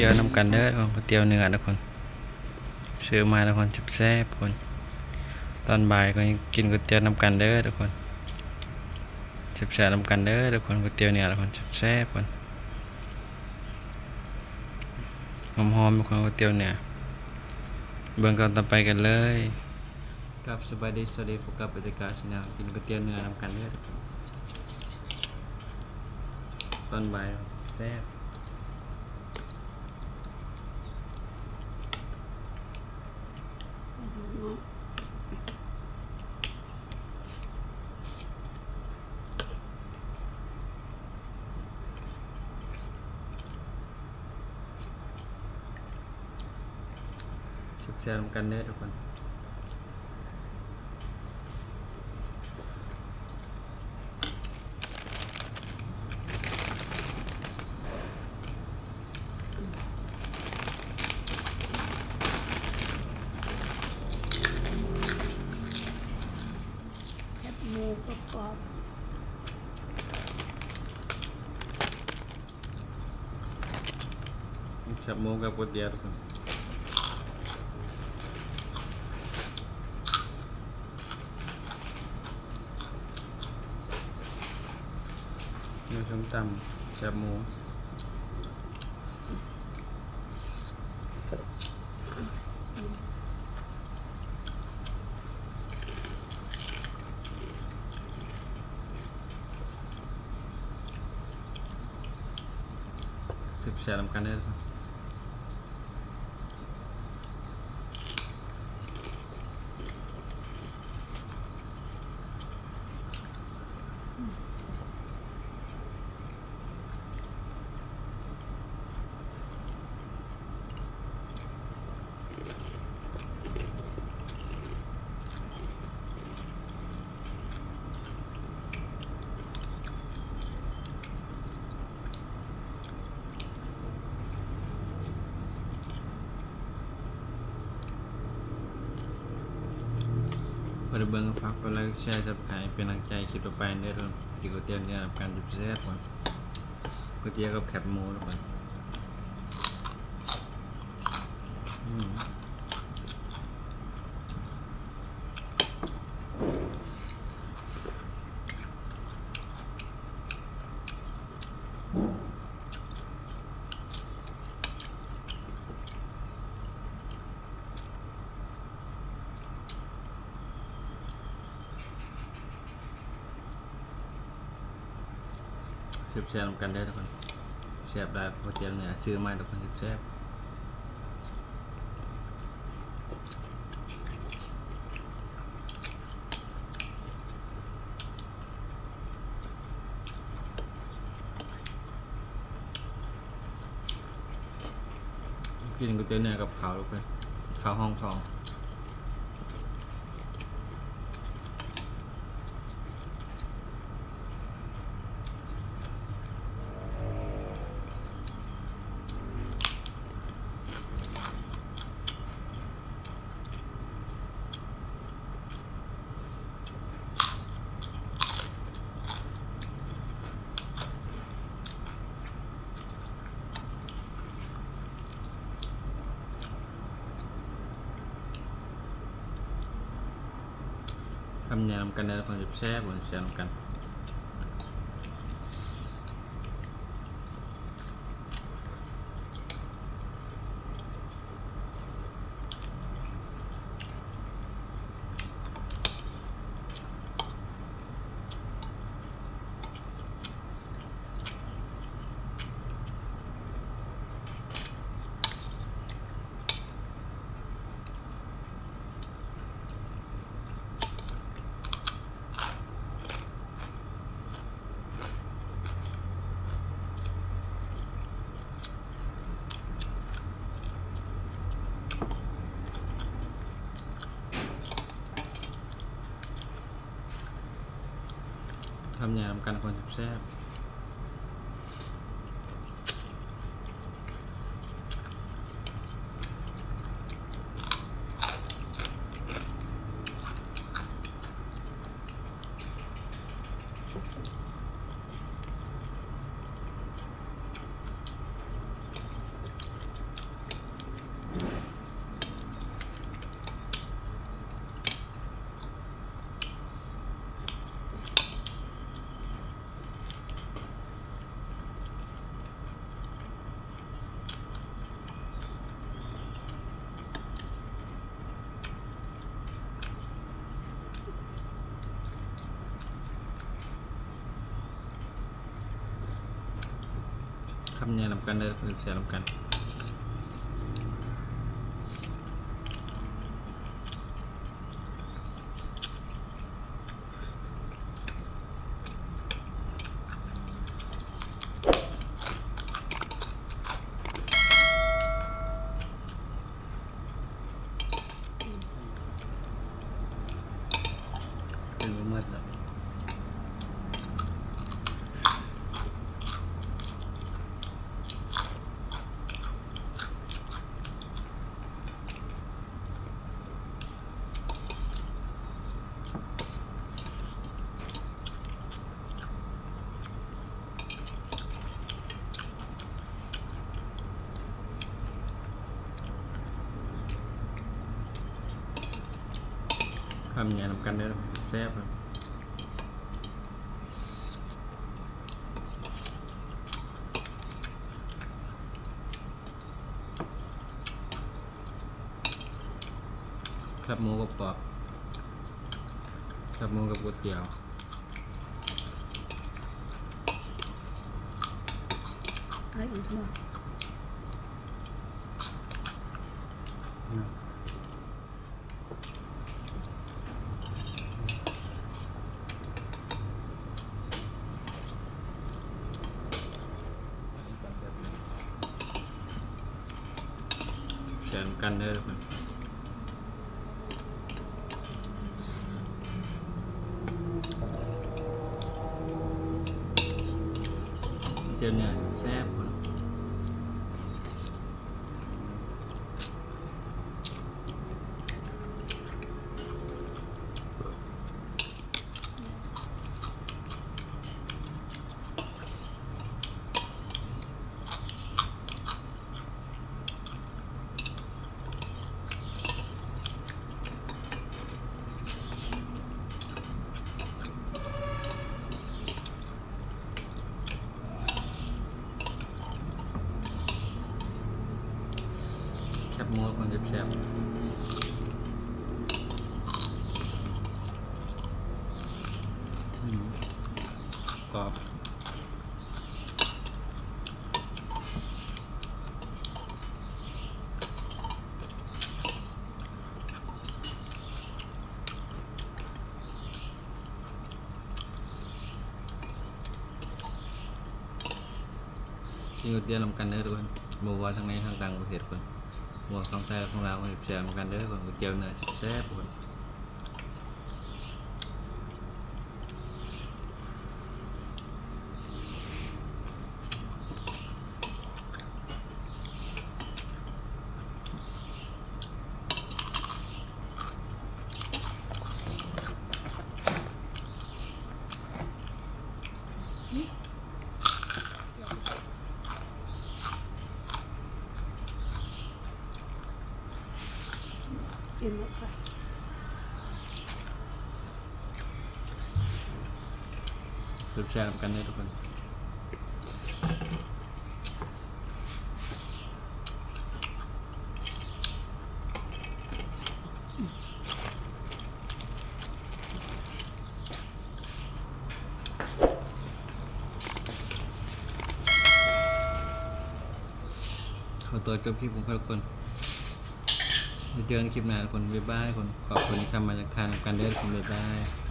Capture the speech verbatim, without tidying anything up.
เตี๋ยวนำกันเด้อทุกคน ก๋วยเตี๋ยวเนื้อทุกคน ซื้อมาทุกคน แซ่บๆทุกคน ตอนบ่ายก็กินก๋วยเตี๋ยวนำกันเด้อทุกคน แซ่บๆนำกันเด้อทุกคน ก๋วยเตี๋ยวเนื้อทุกคน แซ่บๆทุกคน หอมๆทุกคน ก๋วยเตี๋ยวเนื้อ เบิ่งตอนต่อไปกันเลย ครับ สบายดี สวัสดี พบกับเอเจกาชาแนล กินก๋วยเตี๋ยวเนื้อนำกันเด้อทุกคน ตอนบ่ายแซ่บ แซ่บๆนำกันเด้อทุกคน แคบหมูกรอบๆ แคบหมูกับก๋วยเตี๋ยวทุกคน มีส้มตำ แคบหมู แซ่บๆนำกันเด้อ พอได้เบิ่งฝากกดไลค์ แชร์ ซับสไครบ์ เป็นกำลังใจคลิปต่อไปเด้อทุกคน กินก๋วยเตี๋ยวเนื้อกับการแซ่บๆก่อน ก๋วยเตี๋ยวกับแคบหมูทุกคน อืม แซ่บๆนำกันเด้อทุกคน แซ่บหลายก๋วยเตี๋ยวเนื้อ ซื้อมาทุกคน แซ่บๆ กินก๋วยเตี๋ยวเนื้อกับข้าวทุกคน ข้าวห้องทอง คำแนะนำกันได้ทุกคน แซ่บๆ เหมือนแซ่บกัน ทำยำกันคนแซ่บๆ ท คำใหญ่นำกันเด้อ แซ่บนำกัน เป็นบ่หมดดอก คำใหญ่นำกันเด้อ แซ่บเลย แคบหมูกรอบๆ แคบหมูกับก๋วยเตี๋ยว เอาอีกบ่ อืม แซ่บนำกันเด้อทุกคน เจอเนื้อแซ่บๆ แคบหมูคนแซ่บๆ อืม กรอบ กินก๋วยเตี๋ยวนำกันเด้อทุกคน บ่ว่าทั้งในทั้งต่างประเทศเพิ่น บ่ว่าทั้งไทยและของลาว เพิ่นแซ่บนำกันเด้อทุกคน ก๋วยเตี๋ยวเนื้อแซ่บๆ ทุกคน กินหมดค่ะ แซ่บๆ นำกันเด้อทุกคน ขอตัวจบคลิปผมครับทุกคน ไว้เจอกันคลิปหน้าทุกคน บ๊ายบายทุกคน ขอบคุณที่เข้ามาทักทายนำกันเด้อทุกคน บ๊ายบาย